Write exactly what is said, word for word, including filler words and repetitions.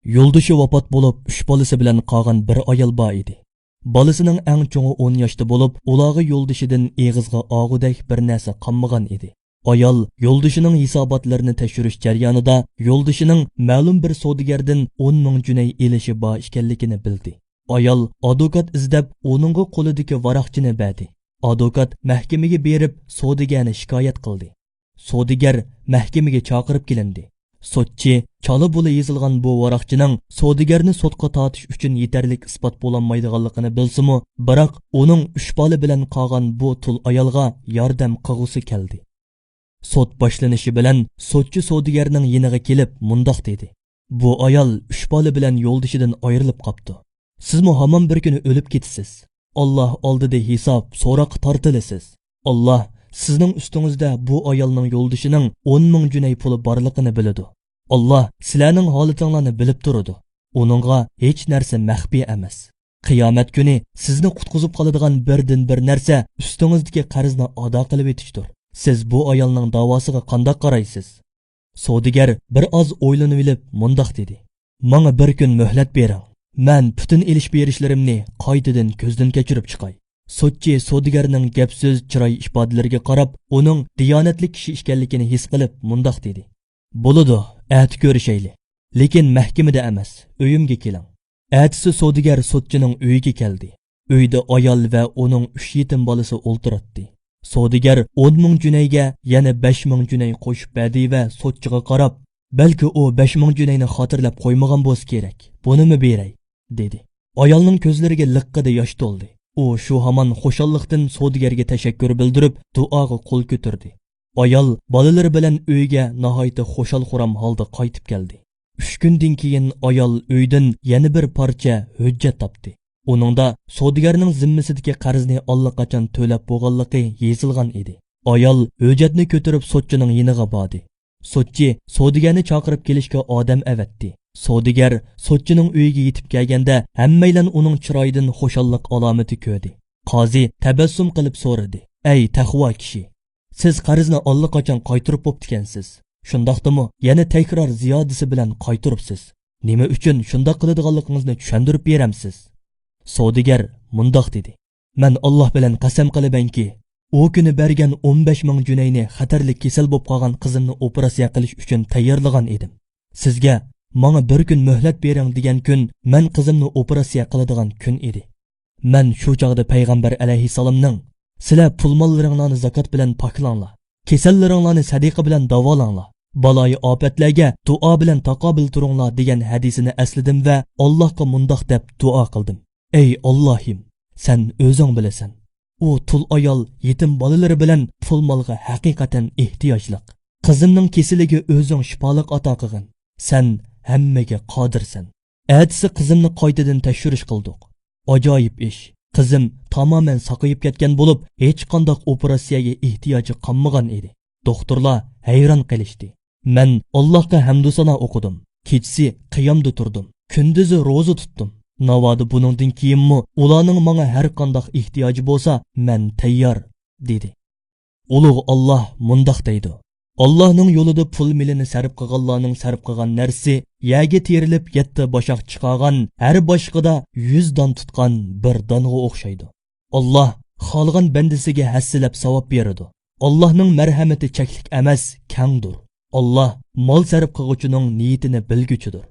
يولدىشى ۋاپات بولۇپ، ئۈچ بالىسى بىلەن قالغان بىر ئايال بار ئىدى. بالىسىنىڭ ئەڭ چوڭى ئون ياشتا بولۇپ، ئۇلارغا يولدىشىدىن ئېغىزغا ئالغۇدەك بىر نەرسە قالمىغان ئىدى. ئايال يولدىشىنىڭ ھېساباتلىرىنى تەكشۈرۈش جەريانىدا يولدىشىنىڭ مەلۇم بىر سودىگەردىن ئون مىڭ جۈنەي ئېلىشى بار ئىكەنلىكىنى بىلدى. ئايال ئادۋوكات ئىزدەپ، ئۇنىڭغا قولىدىكى ۋاراقچىنى بەردى. ئادۋوكات مەھكىمىگە بېرىپ، سودىگەرنى شىكايەت قىلدى. سودىگەر مەھكىمىگە چاقىرىپ كېلىندى. سوتچى چالا بۇلا يېزىلغان بۇ ۋاراقچىنىڭ سودىگەرنى سوتقا تارتىش ئۈچۈن يېتەرلىك ئىسپات بولالمايدىغانلىقىنى بىلسىمۇ، بىراق ئۇنىڭ ئۈچ بالا بىلەن قالغان بۇ تۇل ئايالغا ياردەم قىلغۇسى كەلدى. سوت باشلىنىشى بىلەن سوتچى سودىگەرنىڭ يېنىغا كېلىپ مۇنداق دېدى: «بۇ ئايال ئۈچ بالا بىلەن يولدىشىدىن ئايرىلىپ قاپتۇ. سىزمۇ ھامان بىر كۈنى ئۆلۈپ كېتىسىز. ئاللاھ ئالدىدا ھېساب، سوراققا تارتىلىسىز. ئاللاھ سىزنىڭ ئۈستىڭىزدە بۇ ئايالنىڭ يولدىشىنىڭ ئون مىڭ جۈنەي پۇلى بارلىقىنى بىلىدۇ. ئاللاھ سىلەرنىڭ ھالىتىڭلارنى بىلىپ تۇرىدۇ. ئۇنىڭغا ھېچ نەرسە مەخپىي ئەمەس. قىيامەت كۈنى سىزنى قۇتقۇزۇپ قالىدىغان بىردىنبىر نەرسە ئۈستىڭىزدىكى قەرزنى ئادا قىلىۋېتىشتۇر. سىز بۇ ئايالنىڭ داۋاسىغا قانداق قارايسىز؟» سودىگەر بىر ئاز ئويلىنىۋېلىپ مۇنداق دېدى: «ماڭا بىر كۈن مۆھلەت بېرىڭ. مەن پۈتۈن ئېلىش-بېرىشلىرىمنى قايتىدىن كۆزدىن كەچۈرۈپ چىقاي.» سوتچى سودىگەرنىڭ گەپ-سۆز، چىراي ئىپادىلىرىگە قاراپ، ئۇنىڭ دىيانەتلىك كىشى ئىكەنلىكىنى ھېس قىلىپ مۇنداق دېدى: «بولىدۇ، ئەتە كۆرۈشەيلى. لېكىن مەھكىمىدە ئەمەس، ئۆيۈمگە كېلىڭ.» ئەتىسى سودىگەر سوتچىنىڭ ئۆيىگە كەلدى. ئۆيدە ئايال ۋە ئۇنىڭ ئۈچ يېتىم بالىسى ئولتۇراتتى. سودىگەر ئون مىڭ جۈنەيگە يەنە بەش مىڭ جۈنەي قوشۇپ بەردى ۋە سوتچىغا قاراپ، «بەلكى ئۇ بەش مىڭ جۈنەينى خاتىرىلەپ قويمىغان بولسا كېرەك، بۇنىمۇ بېرەي» دېدى. ئايالنىڭ كۆزلىرىگە لىققىدە ياش تولدى. ئۇ شۇ ھامان خۇشاللىقتىن سودىگەرگە تەشەككۈر بىلدۈرۈپ، دۇئاغا قول كۆتۈردى. ئايال بالىلىرى بىلەن ئۆيىگە ناھايىتى خۇشال-خۇرام ھالدا قايتىپ كەلدى. ئۈچ كۈندىن كېيىن ئايال ئۆيدىن يەنە بىر پارچە ھۆججەت تاپتى. ئۇنىڭدا سودىگەرنىڭ زىممىسىدىكى قەرزنى ئاللىقاچان تۆلەپ بولغانلىقى يېزىلغان ئىدى. ئايال ھۆججەتنى كۆتۈرۈپ سوتچىنىڭ يېنىغا باردى. سوتچى سودىگەرنى چاقىرىپ كېلىشكە ئادەم ئەۋەتتى. سودىگەر سوتچىنىڭ ئۆيىگە يېتىپ كەلگەندە، ھەممەيلەن ئۇنىڭ چىرايىدىن خۇشاللىق ئالامىتى كۆردى. قازى تەبەسسۇم قىلىپ سورىدى: «ئەي تەقۋا كىشى! سىز قەرزنى ئاللىقاچان قايتۇرۇپ بوپتىكەنسىز. شۇنداقتىمۇ يەنە تەكرار زىيادىسى بىلەن قايتۇرۇپسىز. نېمە ئۈچۈن شۇنداق قىلىدىغانلىقىڭىزنى چۈشەندۈرۈپ بېرەمسىز؟» سودىگەر مۇنداق دېدى: «مەن ئاللاھ بىلەن قەسەم قىلىمەنكى، ئۇ كۈنى بەرگەن ئون بەش مىڭ جۈنەينى خەتەرلىك كېسەل بولۇپ قالغان قىزىمنى ئوپېراتسىيە قىلىش ئۈچۈن تەييارلىغان ئىدىم. سىزگە، ماڭا بىر كۈن مۆھلەت بېرىڭ دېگەن كۈن مەن قىزىمنى ئوپېراتسىيە قىلىدىغان كۈن ئىدى. مەن شۇ چاغدا پەيغەمبەر ئەلەيھىسسالامنىڭ، سىلەر پۇل-ماللىرىڭلارنى زاكات بىلەن پاكلاڭلار، كېسەللىرىڭلارنى سەدىقە بىلەن داۋالاڭلار، بالايىئاپەتلەرگە دۇئا بىلەن تاقابىل تۇرۇڭلار دېگەن ھەدىسىنى ئەسلىدىم ۋە ئاللاھقا مۇنداق دەپ دۇئا قىلدىم: ئەي ئاللاھىم، سەن ئۆزۈڭ بىلىسەن، ئۇ تۇل ئايال يېتىم بالىلىرى بىلەن پۇل-مالغا ھەقىقەتەن ئېھتىياجلىق. قىزىمنىڭ كېسىلىگە ئۆزۈڭ شىپالىق ئاتا قىلغىن. سەن ھەممىگە قادىرسەن. ئەتىسى قىزىمنى قايتىدىن تەكشۈرۈش قىلدۇق. ئاجايىپ ئىش، قىزىم تامامەن ساقىيىپ كەتكەن بولۇپ، ھېچقانداق ئوپېراتسىيەگە ئېھتىياجى قالمىغان ئىدى. دوختۇرلار ھەيران قېلىشتى. مەن ئاللاھقا ھەمدۇسانا ئوقۇدۇم. كېچىسى قىيامدا تۇردۇم. كۈندۈزى روزا تۇتتۇم. ناۋادا بۇنىڭدىن كېيىنمۇ ئۇلارنىڭ ماڭا ھەر قانداق ئېھتىياجى بولسا، مەن تەييار، دېدى. ئۇلۇغ ئاللاھ مۇنداق دەيدۇ: ئاللاھنىڭ يولىدا پۇل-مېلىنى سەرپ قىلغانلارنىڭ سەرپ قىلغان نەرسىسى يەرگە تېرىلىپ يەتتە باشاق چىقارغان ھەر باشىقىدا يۈز دان تۇتقان بىر دانغا ئوخشايدۇ. ئاللاھ خالىغان بەندىسىگە ھەسسىلەپ ساۋاب بېرىدۇ. ئاللاھنىڭ مەرھەمىتى چەكلىك ئەمەس، كەڭدۇر. ئاللاھ مال سەرپ قىلغۇچىنىڭ نىيىتىنى بىلگۈچىدۇر.